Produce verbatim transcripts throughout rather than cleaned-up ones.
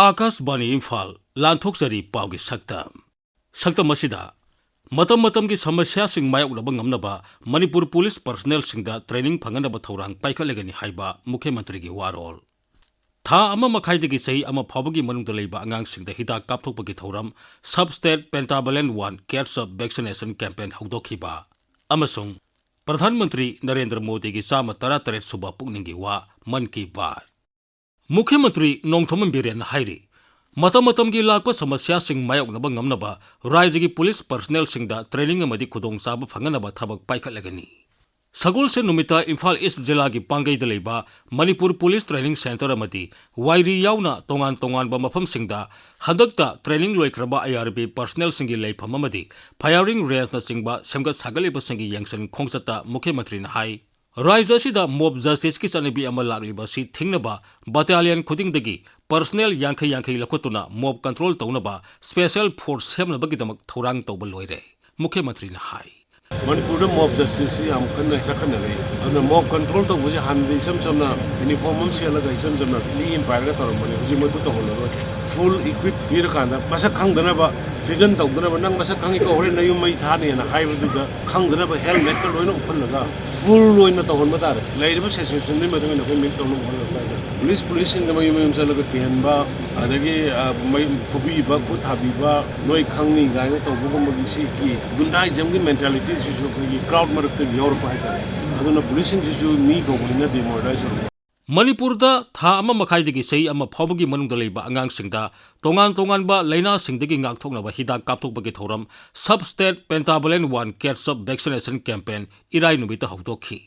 ꯑꯥꯀꯥꯁꯕꯥꯅꯤ ꯏꯝꯐꯥꯜ, ꯂꯥꯟꯊꯣꯛꯆꯔꯤ ꯄꯥꯎꯒꯤ ꯁꯛꯇꯝ꯫ ꯁꯛꯇꯝ ꯑꯁꯤꯗ ꯃꯇꯝ ꯃꯇꯝꯒꯤ ꯁꯃꯁ꯭ꯌꯥꯁꯤꯡ ꯃꯥꯌꯣꯛꯅꯕ ꯉꯝꯅꯕ ꯃꯅꯤꯄꯨꯔ ꯄꯨꯂꯤꯁ ꯄꯔꯁꯅꯦꯜꯁꯤꯡꯗ ꯇ꯭ꯔꯦꯅꯤꯡ ꯐꯪꯍꯟꯅꯕ ꯊꯧꯔꯥꯡ ꯄꯥꯏꯈꯠꯂꯒꯅꯤ ꯍꯥꯏꯕ ꯃꯨꯈ꯭ꯌ ꯃꯟꯇ꯭ꯔꯤꯒꯤ ꯋꯥꯔꯣꯜ꯫ ꯊꯥ ꯑꯃ ꯃꯈꯥꯏꯗꯒꯤ ꯆꯍꯤ ꯑꯃ ꯐꯥꯎꯕꯒꯤ ꯃꯅꯨꯡꯗ ꯂꯩꯕ ꯑꯉꯥꯡꯁꯤꯡꯗ ꯍꯤꯗꯥꯛ ꯀꯥꯞꯊꯣꯛꯄꯒꯤ ꯊꯧꯔꯝ, Sub State Pentavalent One Catch Up Vaccination Campaign ꯍꯧꯗꯣꯛꯈꯤꯕ, ꯑꯃꯁꯨꯡ ꯄ꯭ꯔꯙꯥꯟ ꯃꯟꯇ꯭ꯔꯤ ꯅꯔꯦꯟꯗ꯭ꯔ ꯃꯣꯗꯤꯒꯤ ꯆꯥꯝꯃ ꯇꯔꯥꯇꯔꯦꯠ ꯁꯨꯕ ꯄꯨꯛꯅꯤꯡꯒꯤ ꯋꯥ, ꯃꯟ ꯀꯤ ꯕꯥꯠ꯫ ꯃꯨꯈ꯭ꯌ ꯃꯟꯇ꯭ꯔꯤ ꯅꯣꯡꯊꯣꯝꯕꯝ ꯕꯤꯔꯦꯟꯅ ꯍꯥꯏꯔꯤ, ꯃꯇꯝ ꯃꯇꯝꯒꯤ ꯂꯥꯛꯄ ꯁꯃꯁ꯭ꯌꯥꯁꯤꯡ ꯃꯥꯌꯣꯛꯅꯕ ꯉꯝꯅꯕ ꯔꯥꯖ꯭ꯌꯒꯤ ꯄꯨꯂꯤꯁ ꯄꯔꯁꯅꯦꯜꯁꯤꯡꯗ ꯇ꯭ꯔꯦꯅꯤꯡ ꯑꯃꯗꯤ ꯈꯨꯗꯣꯡꯆꯥꯕ ꯐꯪꯍꯟꯅꯕ ꯊꯕꯛ ꯄꯥꯏꯈꯠꯂꯒꯅꯤ꯫ ꯁꯒꯣꯜꯁꯦꯟ ꯅꯨꯃꯤꯠꯇ ꯏꯝꯐꯥꯜ ꯏꯁ꯭ꯠ ꯖꯤꯂꯥꯒꯤ ꯄꯥꯡꯒꯩꯗ ꯂꯩꯕ ꯃꯅꯤꯄꯨꯔ ꯄꯨꯂꯤꯁ ꯇ꯭ꯔꯦꯅꯤꯡ ꯁꯦꯟꯇꯔ ꯑꯃꯗꯤ ꯋꯥꯏꯔꯤ ꯌꯥꯎꯅ ꯇꯣꯉꯥꯟ ꯇꯣꯉꯥꯟꯕ ꯃꯐꯝꯁꯤꯡꯗ ꯍꯟꯗꯛꯇ ꯇ꯭ꯔꯦꯅꯤꯡ ꯂꯣꯏꯈ꯭ꯔꯕ ꯑꯥꯏ ꯑꯥꯔ ꯕꯤ ꯄꯔꯁꯅꯦꯜꯁꯤꯡꯒꯤ ꯂꯩꯐꯝ ꯑꯃꯗꯤ ꯐꯥꯌꯔꯤꯡ ꯔꯦꯟꯖꯅꯆꯤꯡꯕ ꯁꯦꯝꯒꯠ ꯁꯥꯒꯠꯂꯤꯕꯁꯤꯡꯒꯤ ꯌꯦꯡꯁꯤꯟ ꯈꯣꯡꯆꯠꯇ ꯃꯨꯈ꯭ꯌ ꯃꯟꯇ꯭ꯔꯤꯅ ꯍꯥꯏ, ꯔꯥꯖ꯭ꯌ ꯑꯁꯤꯗ ꯃꯣꯕ ꯖꯁꯇꯤꯁꯀꯤ ꯆꯠꯅꯕꯤ ꯑꯃ ꯂꯥꯛꯂꯤꯕ ꯑꯁꯤ ꯊꯤꯡꯅꯕ ꯕꯠꯇꯥꯂꯤꯌꯟ ꯈꯨꯗꯤꯡꯗꯒꯤ ꯄꯔꯁꯅꯦꯜ ꯌꯥꯡꯈꯩ ꯌꯥꯡꯈꯩ ꯂꯧꯈꯠꯇꯨꯅ ꯃꯣꯕ ꯀꯟꯇ꯭ꯔꯣꯜ ꯇꯧꯅꯕ ꯁ꯭ꯄꯦꯁꯦꯜ ꯐꯣꯔꯁ ꯁꯦꯝꯅꯕꯒꯤꯗꯃꯛ ꯊꯧꯔꯥꯡ ꯇꯧꯕ ꯂꯣꯏꯔꯦ꯫ ꯃꯨꯈ꯭ꯌ ꯃꯟꯇ꯭ꯔꯤꯅ ꯍꯥꯏ꯫ ꯃꯅꯤꯄꯨꯔꯗ ꯃꯣꯕ ꯖꯁꯇꯤꯁꯁꯤ ꯌꯥꯝ ꯀꯟꯅ ꯆꯠꯈꯠꯅꯔꯛꯏ꯫ ꯑꯗꯨꯅ ꯃꯣꯕ ꯀꯟꯇ꯭ꯔꯣꯜ ꯇꯧꯕꯁꯦ ꯍꯥꯟꯅꯗꯤ ꯏꯆꯝ ꯆꯝꯅ ꯌꯨꯅꯤꯐꯣꯔꯝ ꯑꯃ ꯁꯦꯠꯂꯒ ꯏꯆꯝ ꯆꯝꯅ ꯂꯤ ꯑꯃ ꯄꯥꯏꯔꯒ ꯇꯧꯔꯝꯕꯅꯦ꯫ ꯍꯧꯖꯤꯛ ꯃꯗꯨ ꯇꯧꯍꯜꯂꯔꯣꯏ꯫ ꯐꯨꯜ ꯏꯀ꯭ꯋꯤꯞ ꯄꯤꯔꯀꯥꯟꯗ ꯃꯁꯛ ꯈꯪꯗꯅꯕ, ꯊ꯭ꯔꯦꯇꯟ ꯇꯧꯗꯅꯕ, "ꯅꯪ ꯃꯁꯛ ꯈꯪꯉꯤꯀꯣ, ꯍꯣꯔꯦꯟ ꯅꯌꯨꯝ ꯃꯩ ꯊꯥꯅꯤꯅ" ꯍꯥꯏꯕꯗꯨꯗ ꯈꯪꯗꯅꯕ ꯍꯦꯜꯃꯦꯠꯀ ꯂꯣꯏꯅ ꯎꯞꯍꯜꯂꯒ ꯐꯨꯜ ꯑꯣꯏꯅ ꯇꯧꯍꯟꯕ ꯇꯥꯔꯦ꯫ ꯂꯩꯔꯤꯕ ꯁꯤꯆꯨꯋꯦꯁꯟꯗꯨꯒꯤ ꯃꯇꯨꯡ ꯏꯟꯅ ꯑꯩꯈꯣꯏ ꯃꯤꯠ ꯇꯧꯅꯕ ꯍꯣꯠꯅꯕ ꯇꯥꯔꯦ꯫ ꯄꯨꯂꯤꯁ, ꯄꯨꯂꯤꯁꯁꯤꯡꯗ ꯃꯌꯨꯝ ꯃꯌꯨꯝ ꯆꯠꯂꯒ ꯀꯤꯍꯟꯕ, ꯑꯗꯒꯤ, ꯑ, ꯃꯩ ꯐꯨꯕꯤꯕ, ꯈꯨꯠ ꯊꯥꯕꯤꯕ, "ꯅꯣꯏ ꯈꯪꯅꯤ" ꯀꯥꯏꯅ ꯇꯧꯕꯒꯨꯝꯕꯒꯤ ꯁꯤꯒꯤ ꯒꯨꯟꯗꯥꯏꯖꯝꯒꯤ ꯃꯦꯟꯇꯥꯂꯤꯇꯤꯁꯤꯁꯨ ꯑꯩꯈꯣꯏꯒꯤ ꯀ꯭ꯔꯥꯎꯗ ꯃꯔꯛꯇꯒꯤ ꯌꯥꯎꯔꯛꯄ ꯍꯥꯏꯇꯥꯔꯦ꯫ ꯑꯗꯨꯅ ꯄꯨꯂꯤꯁꯁꯤꯡꯁꯤꯁꯨ ꯃꯤ ꯀꯧꯕꯅꯤꯅ ꯗꯤꯃꯣꯔꯦꯂꯥꯏꯁ ꯑꯣꯏꯔꯛꯄ꯫ ꯃꯅꯤꯄꯨꯔꯗ ꯊꯥ ꯑꯃ ꯃꯈꯥꯏꯗꯒꯤ ꯆꯍꯤ ꯑꯃ ꯐꯥꯎꯕꯒꯤ ꯃꯅꯨꯡꯗ ꯂꯩꯕ ꯑꯉꯥꯡꯁꯤꯡꯗ ꯇꯣꯉꯥꯟ ꯇꯣꯉꯥꯟꯕ ꯂꯥꯏꯅꯥꯁꯤꯡꯗꯒꯤ ꯉꯥꯛꯊꯣꯛꯅꯕ ꯍꯤꯗꯥꯛ ꯀꯥꯞꯊꯣꯛꯄꯒꯤ ꯊꯧꯔꯝ, Sub State Pentavalent One Catch Up Vaccination Campaign ꯏꯔꯥꯏ ꯅꯨꯃꯤꯠꯇ ꯍꯧꯗꯣꯛꯈꯤ꯫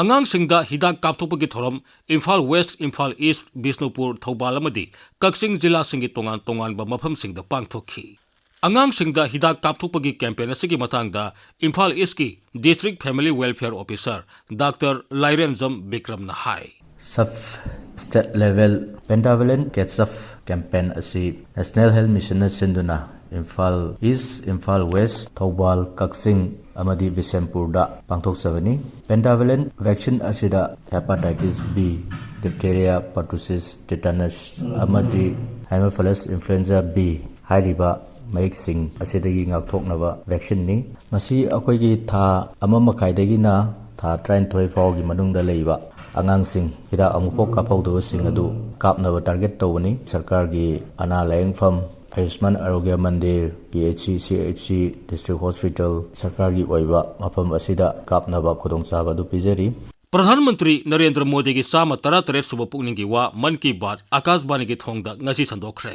ꯑꯉꯥꯡꯁꯤꯡꯗ ꯍꯤꯗꯥꯛ ꯀꯥꯞꯊꯣꯛꯄꯒꯤ ꯊꯧꯔꯝ ꯏꯝꯐꯥꯜ ꯋꯦꯁ꯭ꯠ, ꯏꯝꯐꯥꯜ ꯏꯁ꯭ꯠ, ꯕꯤꯁꯅꯨꯄꯨꯔ, ꯊꯧꯕꯥꯜ ꯑꯃꯗꯤ ꯀꯛꯆꯤꯡ ꯖꯤꯂꯥꯁꯤꯡꯒꯤ ꯇꯣꯉꯥꯟ ꯇꯣꯉꯥꯟꯕ ꯃꯐꯝꯁꯤꯡꯗ ꯄꯥꯡꯊꯣꯛꯈꯤ꯫ ꯑꯉꯥꯡꯁꯤꯡꯗ ꯍꯤꯗꯥꯛ ꯀꯥꯞꯊꯣꯛꯄꯒꯤ ꯀꯦꯝꯄꯦꯟ ꯑꯁꯤꯒꯤ ꯃꯇꯥꯡꯗ ꯏꯝꯐꯥꯜ ꯏꯁ꯭ꯠꯀꯤ District Family Welfare Officer doctor Lairenjam ꯕꯤꯀ꯭ꯔꯝꯅ ꯍꯥꯏ꯫ Sub State Level Pentavalent Catch Up Campaign ꯑꯁꯤ National Health Mission ꯅ ꯁꯤꯟꯗꯨꯅ ꯏꯝꯐꯥꯜ ꯏꯁ꯭ꯠ, ꯏꯝꯐꯥꯜ ꯋꯦꯁ꯭ꯠ, ꯊꯧꯕꯥꯜ, ꯀꯛꯆꯤꯡ ꯑꯃꯗꯤ ꯕꯤꯁꯦꯝꯄꯨꯔꯗ ꯄꯥꯡꯊꯣꯛꯆꯕꯅꯤ꯫ Pentavalent vaccine ꯑꯁꯤꯗ hepatitis B, diphtheria, pertussis, tetanus ꯑꯃꯗꯤ Haemophilus influenza B ꯍꯥꯏꯔꯤꯕ ꯃꯍꯤꯛꯁꯤꯡ ꯑꯁꯤꯗꯒꯤ ꯉꯥꯛꯊꯣꯛꯅꯕ vaccine ꯅꯤ꯫ ꯃꯁꯤ ꯑꯩꯈꯣꯏꯒꯤ ꯊꯥ ꯑꯃ ꯃꯈꯥꯏꯗꯒꯤꯅ ꯊꯥ ꯇꯔꯥꯅꯤꯊꯣꯏ ꯐꯥꯎꯒꯤ ꯃꯅꯨꯡꯗ ꯂꯩꯕ ꯑꯉꯥꯡꯁꯤꯡ, ꯍꯤꯗꯥꯛ ꯑꯃꯨꯛꯐꯥꯎ ꯀꯥꯞꯍꯧꯗꯕꯁꯤꯡ ꯑꯗꯨ ꯀꯥꯞꯅꯕ target ꯇꯧꯕꯅꯤ꯫ ꯁꯔꯀꯥꯔꯒꯤ ꯑꯅꯥ ꯂꯥꯌꯦꯡꯐꯝ, ꯑꯌꯨꯁꯃꯥꯟ ꯑꯔꯣꯒ꯭ꯌ ꯃꯟꯗꯤꯔ, PHC, CHC, district hospital, ꯁꯔꯀꯥꯔꯒꯤ ꯑꯣꯏꯕ ꯃꯐꯝ ꯑꯁꯤꯗ ꯀꯥꯞꯅꯕ ꯈꯨꯗꯣꯡꯆꯥꯕ ꯑꯗꯨ ꯄꯤꯖꯔꯤ꯫ ꯄ꯭ꯔꯙꯥꯟ ꯃꯟꯇ꯭ꯔꯤ ꯅꯔꯦꯟꯗ꯭ꯔ ꯃꯣꯗꯤꯒꯤ ꯆꯥꯝꯃ ꯇꯔꯥꯇꯔꯦꯠ ꯁꯨꯕ ꯄꯨꯛꯅꯤꯡꯒꯤ ꯋꯥ ꯃꯟ ꯀꯤ ꯕꯥꯠ ꯑꯀꯥꯁꯕꯥꯅꯤꯒꯤ ꯊꯣꯡꯗ ꯉꯁꯤ ꯁꯟꯗꯣꯛꯈ꯭ꯔꯦ꯫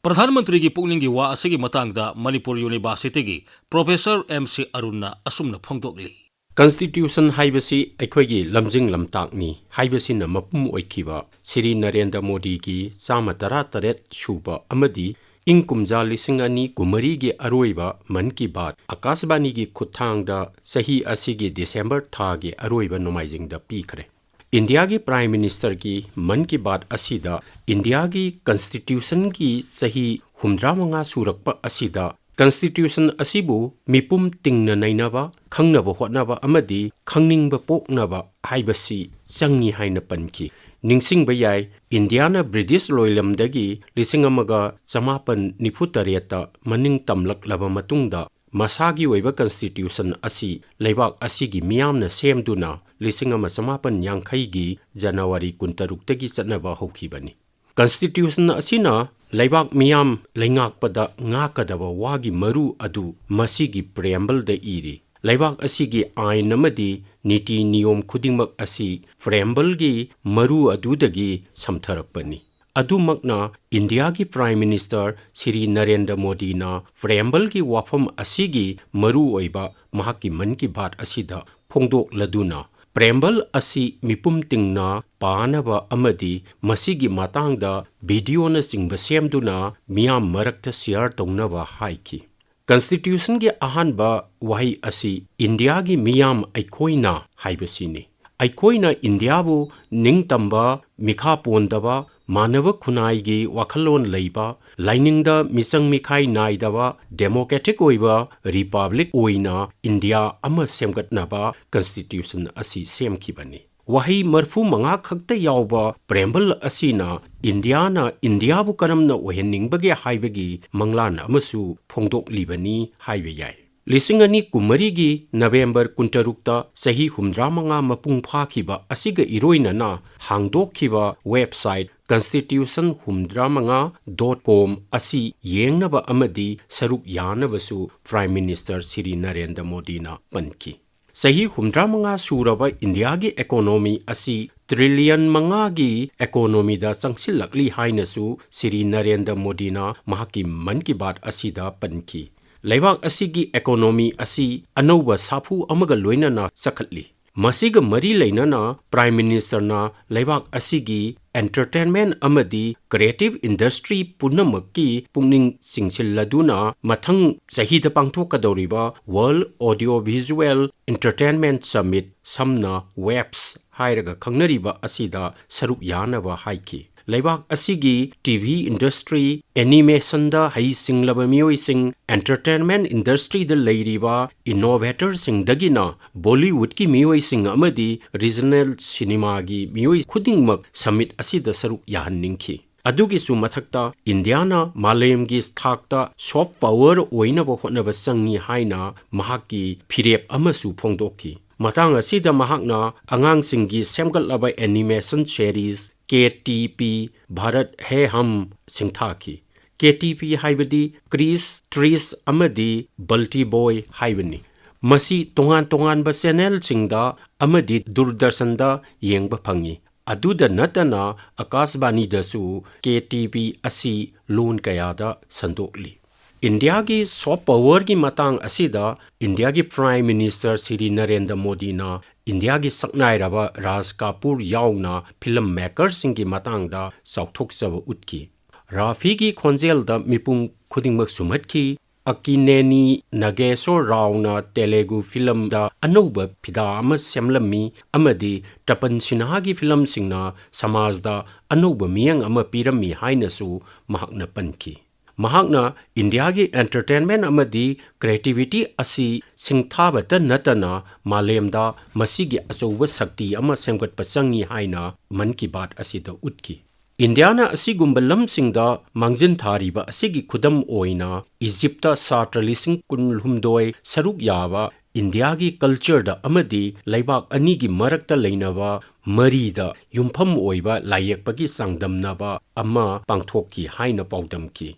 ꯄ꯭ꯔꯙꯥꯟ ꯃꯟꯇ꯭ꯔꯤꯒꯤ ꯄꯨꯛꯅꯤꯡꯒꯤ ꯋꯥ ꯑꯁꯤꯒꯤ ꯃꯇꯥꯡꯗ ꯃꯅꯤꯄꯨꯔ ꯌꯨꯅꯤꯚꯔꯁꯤꯇꯤꯒꯤ ꯄ꯭ꯔꯣꯐꯦꯁꯔ ꯑꯦꯝ ꯁꯤ ꯑꯔꯨꯟꯅ ꯑꯁꯨꯝꯅ ꯐꯣꯡꯗꯣꯛꯂꯤ꯫ Constitution ꯍꯥꯏꯕꯁꯤ ꯑꯩꯈꯣꯏꯒꯤ ꯂꯝꯖꯤꯡ ꯂꯝꯇꯥꯛꯅꯤ ꯍꯥꯏꯕꯁꯤꯅ ꯃꯄꯨꯝ ꯑꯣꯏꯈꯤꯕ ꯁ꯭ꯔꯤ ꯅꯔꯦꯟꯗ꯭ꯔ ꯃꯣꯗꯤꯒꯤ ꯆꯥꯝꯃ ꯇꯔꯥꯇꯔꯦꯠ ꯁꯨꯕ ꯑꯃꯗꯤ ꯏꯪ ꯀꯨꯝꯖꯥ ꯂꯤꯁꯤꯡ ꯑꯅꯤ ꯀꯨꯟꯃꯔꯤꯒꯤ ꯑꯔꯣꯏꯕ ꯃꯟ ꯀꯤ ꯕꯥꯠ ꯑꯀꯥꯁꯕꯥꯅꯤꯒꯤ ꯈꯨꯠꯊꯥꯡꯗ ꯆꯍꯤ ꯑꯁꯤꯒꯤ ꯗꯤꯁꯦꯝꯕꯔ ꯊꯥꯒꯤ ꯑꯔꯣꯏꯕ ꯅꯣꯡꯃꯥꯏꯖꯤꯡꯗ ꯄꯤꯈ꯭ꯔꯦ꯫ ꯏꯟꯗꯤꯌꯥꯒꯤ ꯄ꯭ꯔꯥꯏꯝ ꯃꯤꯅꯤꯁꯇꯔꯒꯤ ꯃꯟ ꯀꯤ ꯕꯥꯠ ꯑꯁꯤꯗ ꯏꯟꯗꯤꯌꯥꯒꯤ ꯀꯟꯁꯇꯤꯇ꯭ꯌꯨꯁꯟꯒꯤ ꯆꯍꯤ ꯍꯨꯝꯗ꯭ꯔꯥ ꯃꯉꯥ ꯁꯨꯔꯛꯄ ꯑꯁꯤꯗ ꯀꯟꯁꯇꯤꯇ꯭ꯌꯨꯁꯟ ꯑꯁꯤꯕꯨ ꯃꯤꯄꯨꯝ ꯇꯤꯡꯅ ꯅꯩꯅꯕ, ꯈꯪꯅꯕ ꯍꯣꯠꯅꯕ ꯑꯃꯗꯤ ꯈꯪꯅꯤꯡꯕ ꯄꯣꯛꯅꯕ ꯍꯥꯏꯕꯁꯤ ꯆꯪꯏ ꯍꯥꯏꯅ ꯄꯟꯈꯤ꯫ ꯅꯤꯡꯁꯤꯡꯕ ꯌꯥꯏ, ꯏꯟꯗꯤꯌꯥꯅ ꯕ꯭ꯔꯤꯇꯤꯁ ꯂꯣꯏꯂꯝꯗꯒꯤ ꯂꯤꯁꯤꯡ ꯑꯃꯒ ꯆꯃꯥꯄꯟ ꯅꯤꯐꯨ ꯇꯔꯦꯠꯇ ꯃꯅꯤꯡ ꯇꯝꯂꯛꯂꯕ ꯃꯇꯨꯡꯗ, ꯃꯁꯥꯒꯤ ꯑꯣꯏꯕ ꯀꯟꯁꯇꯤꯇ꯭ꯌꯨꯁꯟ ꯑꯁꯤ ꯂꯩꯕꯥꯛ ꯑꯁꯤꯒꯤ ꯃꯤꯌꯥꯝꯅ ꯁꯦꯝꯗꯨꯅ ꯂꯤꯁꯤꯡ ꯑꯃ ꯆꯃꯥꯄꯟ ꯌꯥꯡꯈꯩꯒꯤ ꯖꯅꯋꯥꯔꯤ ꯀꯨꯟꯇꯔꯨꯛꯇꯒꯤ ꯆꯠꯅꯕ ꯍꯧꯈꯤꯕꯅꯤ꯫ ꯀꯟꯁꯇꯤꯇ꯭ꯌꯨꯁꯟ ꯑꯁꯤꯅ ꯂꯩꯕꯥꯛ ꯃꯤꯌꯥꯝ ꯂꯩꯉꯥꯛꯄꯗ ꯉꯥꯛꯀꯗꯕ ꯋꯥꯒꯤ ꯃꯔꯨ ꯑꯗꯨ ꯃꯁꯤꯒꯤ ꯄ꯭ꯔꯤꯑꯦꯝꯕꯜꯗ ꯏꯔꯤ꯫ ꯂꯩꯕꯥꯛ ꯑꯁꯤꯒꯤ ꯑꯥꯏꯟ ꯑꯃꯗꯤ ꯅꯤꯇꯤ ꯅꯤꯌꯣꯝ ꯈꯨꯗꯤꯡꯃꯛ ꯑꯁꯤ ꯄ꯭ꯔꯤꯑꯦꯝꯕꯜꯒꯤ ꯃꯔꯨ ꯑꯗꯨꯗꯒꯤ ꯁꯝꯊꯔꯛꯄꯅꯤ꯫ ꯑꯗꯨꯃꯛꯅ ꯏꯟꯗꯤꯌꯥꯒꯤ ꯄ꯭ꯔꯥꯏꯝ ꯃꯤꯅꯤꯁꯇꯔ ꯁ꯭ꯔꯤ ꯅꯔꯦꯟꯗ꯭ꯔ ꯃꯣꯗꯤꯅ ꯄ꯭ꯔꯤꯑꯦꯝꯕꯜꯒꯤ ꯋꯥꯐꯝ ꯑꯁꯤꯒꯤ ꯃꯔꯨꯑꯣꯏꯕ ꯃꯍꯥꯛꯀꯤ ꯃꯟ ꯀꯤ ꯕꯥꯠ ꯑꯁꯤꯗ ꯐꯣꯡꯗꯣꯛꯂꯗꯨꯅ, ꯄ꯭ꯔꯤꯑꯦꯝꯕꯜ ꯑꯁꯤ ꯃꯤꯄꯨꯝ ꯇꯤꯡꯅ ꯄꯥꯅꯕ ꯑꯃꯗꯤ ꯃꯁꯤꯒꯤ ꯃꯇꯥꯡꯗ ꯚꯤꯗꯤꯑꯣꯅꯆꯤꯡꯕ ꯁꯦꯝꯗꯨꯅ ꯃꯤꯌꯥꯝ ꯃꯔꯛꯇ ꯁꯤꯌꯥꯔ ꯇꯧꯅꯕ ꯍꯥꯏꯈꯤ꯫ ꯀꯟꯁꯇꯤꯇ꯭ꯌꯨꯁꯟꯒꯤ ꯑꯍꯥꯟꯕ ꯋꯥꯍꯩ ꯑꯁꯤ ꯏꯟꯗꯤꯌꯥꯒꯤ ꯃꯤꯌꯥꯝ ꯑꯩꯈꯣꯏꯅ ꯍꯥꯏꯕꯁꯤꯅꯤ꯫ ꯑꯩꯈꯣꯏꯅ ꯏꯟꯗꯤꯌꯥꯕꯨ ꯅꯤꯡꯇꯝꯕ, ꯃꯤꯈꯥ ꯄꯣꯟꯗꯕ, ꯃꯥꯟꯅꯕ ꯈꯨꯟꯅꯥꯏꯒꯤ ꯋꯥꯈꯜꯂꯣꯟ ꯂꯩꯕ, ꯂꯥꯏꯅꯤꯡꯗ ꯃꯤꯆꯪ ꯃꯤꯈꯥꯏ ꯅꯥꯏꯗꯕ, ꯗꯦꯃꯣꯀ꯭ꯔꯦꯇꯤꯛ ꯑꯣꯏꯕ ꯔꯤꯄꯕ꯭ꯂꯤꯛ ꯑꯣꯏꯅ ꯏꯟꯗꯤꯌꯥ ꯑꯃ ꯁꯦꯝꯒꯠꯅꯕ ꯀꯟꯁꯇꯤꯇ꯭ꯌꯨꯁꯟ ꯑꯁꯤ ꯁꯦꯝꯈꯤꯕꯅꯤ꯫ ꯋꯥꯍꯩ ꯃꯔꯤꯐꯨ ꯃꯉꯥ ꯈꯛꯇ ꯌꯥꯎꯕ preamble ꯑꯁꯤꯅ ꯏꯟꯗꯤꯌꯥꯅ ꯏꯟꯗꯤꯌꯥꯕꯨ ꯀꯔꯝꯅ ꯑꯣꯏꯍꯟꯅꯤꯡꯕꯒꯦ ꯍꯥꯏꯕꯒꯤ ꯃꯪꯂꯥꯟ ꯑꯃꯁꯨ ꯐꯣꯡꯗꯣꯛꯂꯤꯕꯅꯤ ꯍꯥꯏꯕ ꯌꯥꯏ꯫ ꯂꯤꯁꯤꯡ ꯑꯅꯤ ꯀꯨꯟꯃꯔꯤꯒꯤ ꯅꯕꯦꯝꯕꯔ ꯀꯨꯟꯇꯔꯨꯛꯇ ꯆꯍꯤ ꯍꯨꯝꯗ꯭ꯔꯥꯃꯉꯥ ꯃꯄꯨꯡ ꯐꯥꯈꯤꯕ ꯑꯁꯤꯒ ꯏꯔꯣꯏꯅꯅ ꯍꯥꯡꯗꯣꯛꯈꯤꯕ website Constitution ꯍꯨꯝꯗ꯭ꯔꯥꯃꯉꯥ dot com ꯑꯁꯤ ꯌꯦꯡꯅꯕ ꯑꯃꯗꯤ ꯁꯔꯨꯛ ꯌꯥꯅꯕꯁꯨ Prime Minister ꯁ꯭ꯔꯤ ꯅꯔꯦꯟꯗ꯭ꯔ ꯃꯣꯗꯤꯅ ꯄꯟꯈꯤ꯫ ꯆꯍꯤ ꯍꯨꯝꯗ꯭ꯔꯥꯃꯉꯥ ꯁꯨꯔꯕ ꯏꯟꯗꯤꯌꯥꯒꯤ economy ꯑꯁꯤ trillion ꯃꯉꯥꯒꯤ economyꯗ ꯆꯪꯁꯤꯜꯂꯛꯂꯤ ꯍꯥꯏꯅꯁꯨ ꯁ꯭ꯔꯤ ꯅꯔꯦꯟꯗ꯭ꯔ ꯃꯣꯗꯤꯅ ꯃꯍꯥꯛꯀꯤ ꯃꯟ ꯀꯤ ꯕꯥꯠ ꯑꯁꯤꯗ ꯄꯟꯈꯤ꯫ ꯂꯩꯕꯥꯛ ꯑꯁꯤꯒꯤ economy ꯑꯁꯤ ꯑꯅꯧꯕ ꯁꯥꯐꯨ ꯑꯃꯒ ꯂꯣꯏꯅꯅ ꯆꯈꯠꯂꯤ꯫ ꯃꯁꯤꯒ ꯃꯔꯤ ꯂꯩꯅꯅ Prime Ministerꯅ ꯂꯩꯕꯥꯛ ꯑꯁꯤꯒꯤ entertainment ꯑꯃꯗꯤ creative industry ꯄꯨꯝꯅꯃꯛꯀꯤ ꯄꯨꯛꯅꯤꯡ ꯆꯤꯡꯁꯤꯜꯂꯗꯨꯅ ꯃꯊꯪ ꯆꯍꯤꯗ ꯄꯥꯡꯊꯣꯛꯀꯗꯧꯔꯤꯕ World Audio Visual Entertainment Summit, ꯁꯝꯅ WEPS ꯍꯥꯏꯔꯒ ꯈꯪꯅꯔꯤꯕ ꯑꯁꯤꯗ ꯁꯔꯨꯛ ꯌꯥꯅꯕ ꯍꯥꯏꯈꯤ꯫ ꯂꯩꯕꯥꯛ ꯑꯁꯤꯒꯤ TV industry, animationꯗ ꯍꯩꯁꯤꯡꯂꯕ ꯃꯤꯑꯣꯏꯁꯤꯡ, entertainment industryꯗ ꯂꯩꯔꯤꯕ innovatorꯁꯤꯡꯗꯒꯤꯅ Bollywoodꯀꯤ ꯃꯤꯑꯣꯏꯁꯤꯡ ꯑꯃꯗꯤ regional cinemaꯒꯤ ꯃꯤꯑꯣꯏ ꯈꯨꯗꯤꯡꯃꯛ summit ꯑꯁꯤꯗ ꯁꯔꯨꯛ ꯌꯥꯍꯟꯅꯤꯡꯈꯤ꯫ ꯑꯗꯨꯒꯤꯁꯨ ꯃꯊꯛꯇ ꯏꯟꯗꯤꯌꯥꯅ ꯃꯥꯂꯦꯝꯒꯤ ꯊꯥꯛꯇ soft power ꯑꯣꯏꯅꯕ ꯍꯣꯠꯅꯕ ꯆꯪꯏ ꯍꯥꯏꯅ ꯃꯍꯥꯛꯀꯤ ꯐꯤꯔꯦꯞ ꯑꯃꯁꯨ ꯐꯣꯡꯗꯣꯛꯈꯤ꯫ ꯃꯇꯥꯡ ꯑꯁꯤꯗ ꯃꯍꯥꯛꯅ ꯑꯉꯥꯡꯁꯤꯡꯒꯤ ꯁꯦꯝꯒꯠꯂꯕ animation series KTP Bharat Hai Hum ꯁꯤꯡꯊꯥꯈꯤ꯫ KTP ꯍꯥꯏꯕꯗꯤ Krish, Trish ꯑꯃꯗꯤ Balti Boy ꯍꯥꯏꯕꯅꯤ꯫ ꯃꯁꯤ ꯇꯣꯉꯥꯟ ꯇꯣꯉꯥꯟꯕ channelꯁꯤꯡꯗ ꯑꯃꯗꯤ ꯗꯨꯔꯗꯔꯁꯟꯗ ꯌꯦꯡꯕ ꯐꯪꯏ꯫ ꯑꯗꯨꯗ ꯅꯠꯇꯅ ꯑꯀꯥꯁꯕꯥꯅꯤꯗꯁꯨ KTP ꯑꯁꯤ ꯂꯣꯟ ꯀꯌꯥꯗ ꯁꯟꯗꯣꯛꯂꯤ꯫ ꯏꯟꯗꯤꯌꯥꯒꯤ soft powerꯒꯤ ꯃꯇꯥꯡ ꯑꯁꯤꯗ ꯏꯟꯗꯤꯌꯥꯒꯤ Prime Minister ꯁ꯭ꯔꯤ ꯅꯔꯦꯟꯗ꯭ꯔ ꯃꯣꯗꯤꯅ ꯏꯟꯗꯤꯌꯥꯒꯤ ꯁꯛꯅꯥꯏꯔꯕ ꯔꯥꯖ ꯀꯥꯄꯨꯔ ꯌꯥꯎꯅ film makerꯁꯤꯡꯒꯤ ꯃꯇꯥꯡꯗ ꯆꯥꯎꯊꯣꯛꯆꯕ ꯎꯠꯈꯤ꯫ ꯔꯥꯐꯤꯒꯤ ꯈꯣꯟꯖꯦꯜꯗ ꯃꯤꯄꯨꯝ ꯈꯨꯗꯤꯡꯃꯛ ꯁꯨꯝꯍꯠꯈꯤ꯫ ꯑꯀꯤꯅꯦꯅꯤ ꯅꯥꯒꯦꯁꯣꯔ ꯔꯥꯎꯅ ꯇꯦꯂꯨꯒꯨ filmꯗ ꯑꯅꯧꯕ ꯐꯤꯗꯥ ꯑꯃ ꯁꯦꯝꯂꯝꯃꯤ ꯑꯃꯗꯤ ꯇꯄꯟ ꯁꯤꯟꯍꯥꯒꯤ filmꯁꯤꯡꯅ ꯁꯃꯥꯖꯗ ꯑꯅꯧꯕ ꯃꯤꯠꯌꯦꯡ ꯑꯃ ꯄꯤꯔꯝꯃꯤ ꯍꯥꯏꯅꯁꯨ ꯃꯍꯥꯛꯅ ꯄꯟꯈꯤ꯫ ꯃꯍꯥꯛꯅ ꯏꯟꯗꯤꯌꯥꯒꯤ entertainment ꯑꯃꯗꯤ creativity ꯑꯁꯤ ꯁꯤꯡꯊꯥꯕꯇ ꯅꯠꯇꯅ ꯃꯥꯂꯦꯝꯗ ꯃꯁꯤꯒꯤ ꯑꯆꯧꯕ ꯁꯛꯇꯤ ꯑꯃ ꯁꯦꯝꯒꯠꯄ ꯆꯪꯏ ꯍꯥꯏꯅ ꯃꯟ ꯀꯤ ꯕꯥꯠ ꯑꯁꯤꯗ ꯎꯠꯈꯤ꯫ ꯏꯟꯗꯤꯌꯥꯅ ꯑꯁꯤꯒꯨꯝꯕ ꯂꯝꯁꯤꯡꯗ ꯃꯥꯡꯖꯤꯟ ꯊꯥꯔꯤꯕ ꯑꯁꯤꯒꯤ ꯈꯨꯗꯝ ꯑꯣꯏꯅ ꯏꯖꯤꯞꯇ ꯁꯥꯇ꯭ꯔ ꯂꯤꯁꯤꯡ ꯀꯨꯟꯍꯨꯝꯗꯣꯏ ꯁꯔꯨꯛ ꯌꯥꯕ ꯏꯟꯗꯤꯌꯥꯒꯤ cultureꯗ ꯑꯃꯗꯤ ꯂꯩꯕꯥꯛ ꯑꯅꯤꯒꯤ ꯃꯔꯛꯇ ꯂꯩꯅꯕ ꯃꯔꯤꯗ ꯌꯨꯝꯐꯝ ꯑꯣꯏꯕ ꯂꯥꯏꯌꯦꯛꯄꯒꯤ ꯆꯥꯡꯗꯝꯅꯕ ꯑꯃ ꯄꯥꯡꯊꯣꯛꯈꯤ ꯍꯥꯏꯅ ꯄꯥꯎꯗꯝꯈꯤ꯫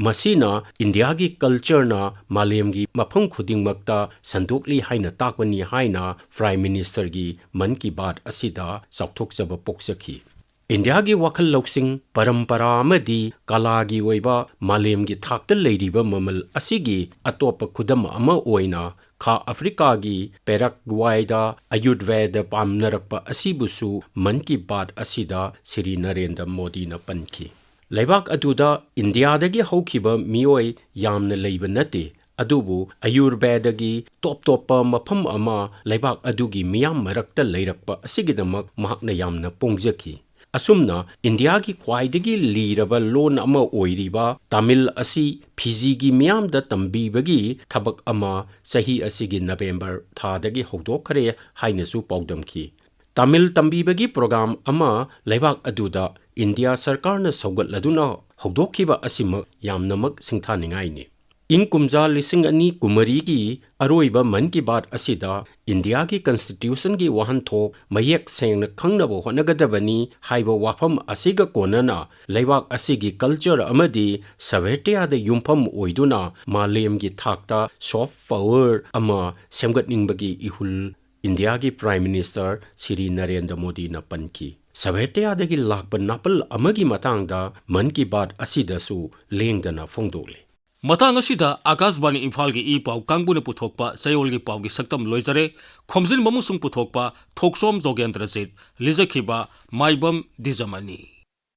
ꯃꯁꯤꯅ ꯏꯟꯗꯤꯌꯥꯒꯤ cultureꯅ ꯃꯥꯂꯦꯝꯒꯤ ꯃꯐꯝ ꯈꯨꯗꯤꯡꯃꯛꯇ ꯁꯟꯗꯣꯛꯂꯤ ꯍꯥꯏꯅ ꯇꯥꯛꯄꯅꯤ ꯍꯥꯏꯅ Prime Ministerꯒꯤ ꯃꯟ ꯀꯤ ꯕꯥꯠ ꯑꯁꯤꯗ ꯆꯥꯎꯊꯣꯛꯆꯕ ꯄꯣꯛꯆꯈꯤ꯫ ꯏꯟꯗꯤꯌꯥꯒꯤ ꯋꯥꯈꯜ ꯂꯧꯁꯤꯡ, ꯄꯔꯝꯄꯔꯥ ꯑꯃꯗꯤ ꯀꯂꯥꯒꯤ ꯑꯣꯏꯕ ꯃꯥꯂꯦꯝꯒꯤ ꯊꯥꯛꯇ ꯂꯩꯔꯤꯕ ꯃꯃꯜ ꯑꯁꯤꯒꯤ ꯑꯇꯣꯞꯄ ꯈꯨꯗꯝ ꯑꯃ ꯑꯣꯏꯅ ꯈꯥ ꯑꯐ꯭ꯔꯤꯀꯥꯒꯤ ꯄꯦꯔꯥꯒ꯭ꯋꯥꯏꯗ ꯑꯌꯨꯔꯚꯦꯗ ꯄꯥꯝꯅꯔꯛꯄ ꯑꯁꯤꯕꯨꯁꯨ ꯃꯟ ꯀꯤ ꯕꯥꯠ ꯑꯁꯤꯗ ꯁ꯭ꯔꯤ ꯅꯔꯦꯟꯗ꯭ꯔ ꯃꯣꯗꯤꯅ ꯄꯟꯈꯤ꯫ ꯂꯩꯕꯥꯛ ꯑꯗꯨꯗ ꯏꯟꯗꯤꯌꯥꯗꯒꯤ ꯍꯧꯈꯤꯕ ꯃꯤꯑꯣꯏ ꯌꯥꯝꯅ ꯂꯩꯕ ꯅꯠꯇꯦ, ꯑꯗꯨꯕꯨ ꯑꯌꯨꯔꯚꯦꯗꯒꯤ ꯇꯣꯞ ꯇꯣꯞꯄ ꯃꯐꯝ ꯑꯃ ꯂꯩꯕꯥꯛ ꯑꯗꯨꯒꯤ ꯃꯤꯌꯥꯝ ꯃꯔꯛꯇ ꯂꯩꯔꯛꯄ ꯑꯁꯤꯒꯤꯗꯃꯛ ꯃꯍꯥꯛꯅ ꯌꯥꯝꯅ ꯄꯣꯡꯖꯈꯤ꯫ ꯑꯁꯨꯝꯅ ꯏꯟꯗꯤꯌꯥꯒꯤ ꯈ꯭ꯋꯥꯏꯗꯒꯤ ꯂꯤꯔꯕ ꯂꯣꯟ ꯑꯃ ꯑꯣꯏꯔꯤꯕ ꯇꯥꯃꯤꯜ ꯑꯁꯤ ꯐꯤꯖꯤꯒꯤ ꯃꯤꯌꯥꯝꯗ ꯇꯝꯕꯤꯕꯒꯤ ꯊꯕꯛ ꯑꯃ ꯆꯍꯤ ꯑꯁꯤꯒꯤ ꯅꯕꯦꯝꯕꯔ ꯊꯥꯗꯒꯤ ꯍꯧꯗꯣꯛꯈ꯭ꯔꯦ ꯍꯥꯏꯅꯁꯨ ꯄꯥꯎꯗꯝꯈꯤ꯫ ꯇꯥꯃꯤꯜ ꯇꯝꯕꯤꯕꯒꯤ program ꯑꯃ ꯂꯩꯕꯥꯛ ꯑꯗꯨꯗ ꯏꯟꯗꯤꯌꯥ ꯁꯔꯀꯥꯔꯅ ꯁꯧꯒꯠꯂꯗꯨꯅ ꯍꯧꯗꯣꯛꯈꯤꯕ ꯑꯁꯤꯃꯛ ꯌꯥꯝꯅꯃꯛ ꯁꯤꯡꯊꯥꯅꯤꯡꯉꯥꯏꯅꯤ꯫ ꯏꯪ ꯀꯨꯝꯖꯥ ꯂꯤꯁꯤꯡ ꯑꯅꯤ ꯀꯨꯟꯃꯔꯤꯒꯤ ꯑꯔꯣꯏꯕ ꯃꯟ ꯀꯤ ꯕꯥꯠ ꯑꯁꯤꯗ ꯏꯟꯗꯤꯌꯥꯒꯤ Constitutionꯒꯤ ꯋꯥꯍꯟꯊꯣꯛ ꯃꯌꯦꯛ ꯁꯦꯡꯅ ꯈꯪꯅꯕ ꯍꯣꯠꯅꯒꯗꯕꯅꯤ ꯍꯥꯏꯕ ꯋꯥꯐꯝ ꯑꯁꯤꯒ ꯀꯣꯟꯅꯅ ꯂꯩꯕꯥꯛ ꯑꯁꯤꯒꯤ culture ꯑꯃꯗꯤ ꯁꯥꯚ꯭ꯌꯇꯥꯗ ꯌꯨꯝꯐꯝ ꯑꯣꯏꯗꯨꯅ ꯃꯥꯂꯦꯝꯒꯤ ꯊꯥꯛꯇ soft power ꯑꯃ ꯁꯦꯝꯒꯠꯅꯤꯡꯕꯒꯤ ꯏꯍꯨꯜ ꯏꯟꯗꯤꯌꯥꯒꯤ Prime Minister ꯁ꯭ꯔꯤ ꯅꯔꯦꯟꯗ꯭ꯔ ꯃꯣꯗꯤꯅ ꯄꯟꯈꯤ꯫ ꯁꯥꯚ꯭ꯌꯇꯥꯗꯒꯤ ꯂꯥꯛꯄ ꯅꯥꯄꯜ ꯑꯃꯒꯤ ꯃꯇꯥꯡꯗ ꯃꯟ ꯀꯤ ꯕꯥꯠ ꯑꯁꯤꯗꯁꯨ ꯂꯦꯡꯗꯅ ꯐꯣꯡꯗꯣꯛꯂꯤ꯫ ꯃꯇꯥꯡ ꯑꯁꯤꯗ ꯑꯥꯀꯥꯁꯕꯥꯅꯤ ꯏꯝꯐꯥꯜꯒꯤ ꯏ ꯄꯥꯎ ꯀꯥꯡꯕꯨꯅ ꯄꯨꯊꯣꯛꯄ ꯆꯌꯣꯜꯒꯤ ꯄꯥꯎꯒꯤ ꯁꯛꯇꯝ ꯂꯣꯏꯖꯔꯦ꯫ ꯈꯣꯝꯖꯤꯟꯕ ꯑꯃꯁꯨꯡ ꯄꯨꯊꯣꯛꯄ ꯊꯣꯛꯆꯣꯝ ꯖꯣꯒꯦꯟꯗ꯭ꯔꯖꯤꯠ, ꯂꯤꯖꯈꯤꯕ ꯃꯥꯏꯕꯝ ꯗꯤꯖꯃꯅꯤ꯫